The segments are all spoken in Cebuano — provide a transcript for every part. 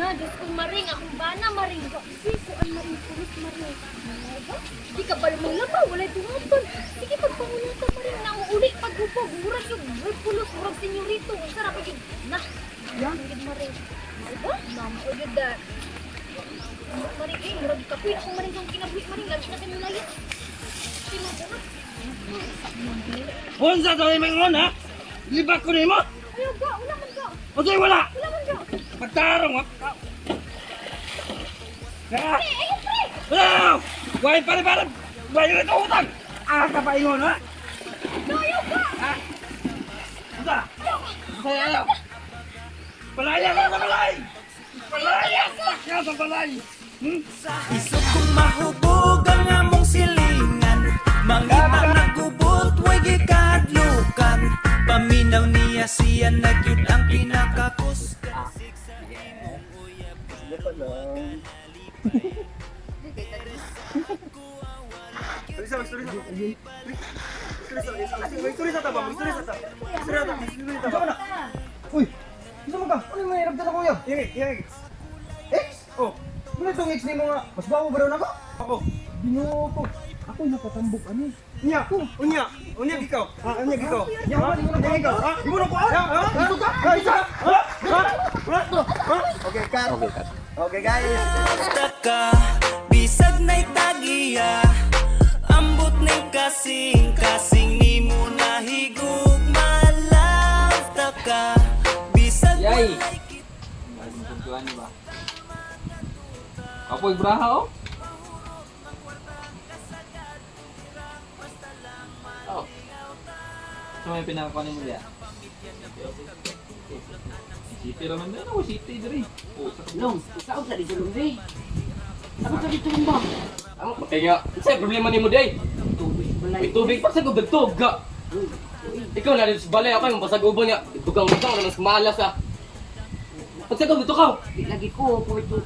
Na, Diyos ko maring, akong bana maring. Kasi kuan maring, pulos maring. Ba? Di ka balo mong laba, walay duhaton. Sige, pagpangunata maring, nauuli paghupog. Murag yung pulos, murag senyorito. Ang sarap yung, na, yan, yun maring. Ba? Mama, o yun da. Maring, eh, murag kapoy. Akong maring kang kinabuhi maring, lagi na kami layas. Sino ko na? Unsa to imong ha? Libak ko nimo? Ayaw ga, wala man ga. Unsay wala? Wala man ga. Pagtarong ha. Pre, ayaw pre. Wala! Way pare pare. Way ra ka utang. Ah ka pa ingon ha? Ayaw ga. Ha? Unsa? Unsay ayaw? Palaya ka sa balay. Palaya ka sa balay. Isog kong mahubog ang among silingan, mangita nagubot way gikahadlukan. Paminaw niya siya na gyud ang pinakakusgan. Uy, isa mo ka? Ano yung mahirap dyan kuya? Yang Ex? Oh. Ano itong ex ni mo nga? Mas bawo ba raw na ako? Ako. Ginoo ko. Ako napatambok ano? Unya, unya, unya ikaw. Ha, unya ikaw. Nya, Unya ikaw. Ha? Di mo na kuan? Ha? Ha? Dito ka? Ha? Isa? Ha? Ha? Ha? Ha? Okay, cut. Okay, cut. Okay, guys. Taka, bisag na'y tagiya, ambot ning kasing, kasing nimo nahigug malove taka, bisag Yay! walay kit- Tuan ba? Apoy braha oh. Oh. So may pinakakunin mo diya. City raman din ako, city diri. Oh, sa Long, saog sa dito long day. Saog sa dito long ba? Amo patay nga. Unsay problema nimo day? Tubig balay. May tubig pa sa gubag ga. Ikaw na dito sa balay ako yung basag ubo niya. Dugang-dugang naman sa malas ah. Pagsagog dito ka. Di lagi ko po ito.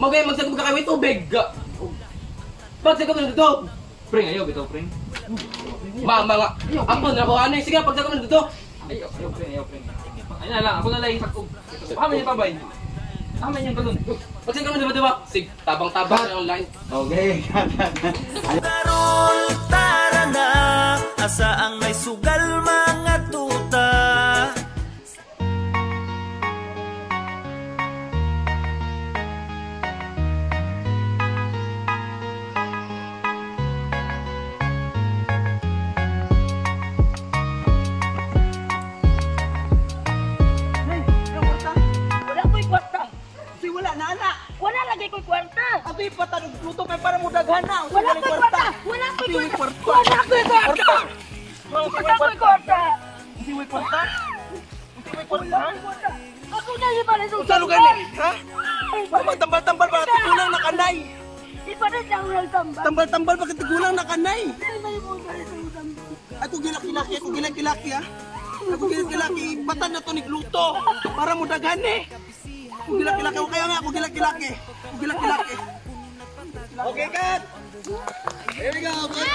Magay magsagog ka kay may tubig ga. Pagsagog na dito. Pring ayo bitaw pring. Mama nga. Ampon na ko ano sige pagsagog na dito. Ayo ayo pring ayo pring. Ay na lang ako na lang sakog. Amin yung pabay. Amin yung galon. Pagsagog na diba diba? Sig tabang-tabang na online. Okay, cut. Karon tara na, asa ang may sugal mga tuta. Nay, ang kwarta. Wala ko'y kwarta. Si wala na ana. Wala lagi ko'y kwarta. Ato ipatanong luto kay para mo daghan na. Wala ko'y kwarta. Wala ko'y Uy, kwarta. kwarta. Wala ko'y kwarta. Wala ko'y kwarta. Unsay way kwarta? Unsay way kwarta? Ako na yung pala sa Unsa lugar ni? Ha? Para magtambal-tambal ba tigulang na kanay? Ipalit lang ang tambal. Tambal-tambal bakit tigulang na kanay? Ako gilaki-laki, ako gilaki-laki ha. Ako gilaki-laki, batan na to ni gluto para mo daghan eh. Ako gilaki-laki, o kaya nga ako gilaki-laki. Ako gilaki-laki. Okay, cut. Here we go, okay.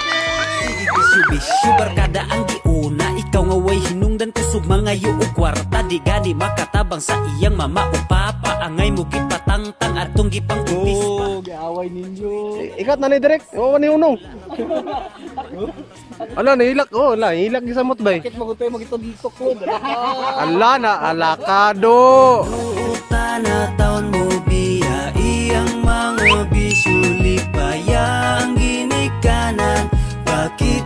Bisyo-bisyo barkada ang giuna. Ikaw nga way hinungdan kusog mga yuo kwarta. Di gani makatabang sa iyang mama o papa. Angay mo gipatangtang atong gipang ubis pa. Oh, giaway ninyo. Ikat na ni direct. Oo, ni unong. Ala, nahilak. Oh, ala, nahilak yung samot bay. Bakit magutoy magitog-itok ko? Ala na, alakado. Uta na taon mo biya iyang mga bisyo lipaya ang ginikanan. Bakit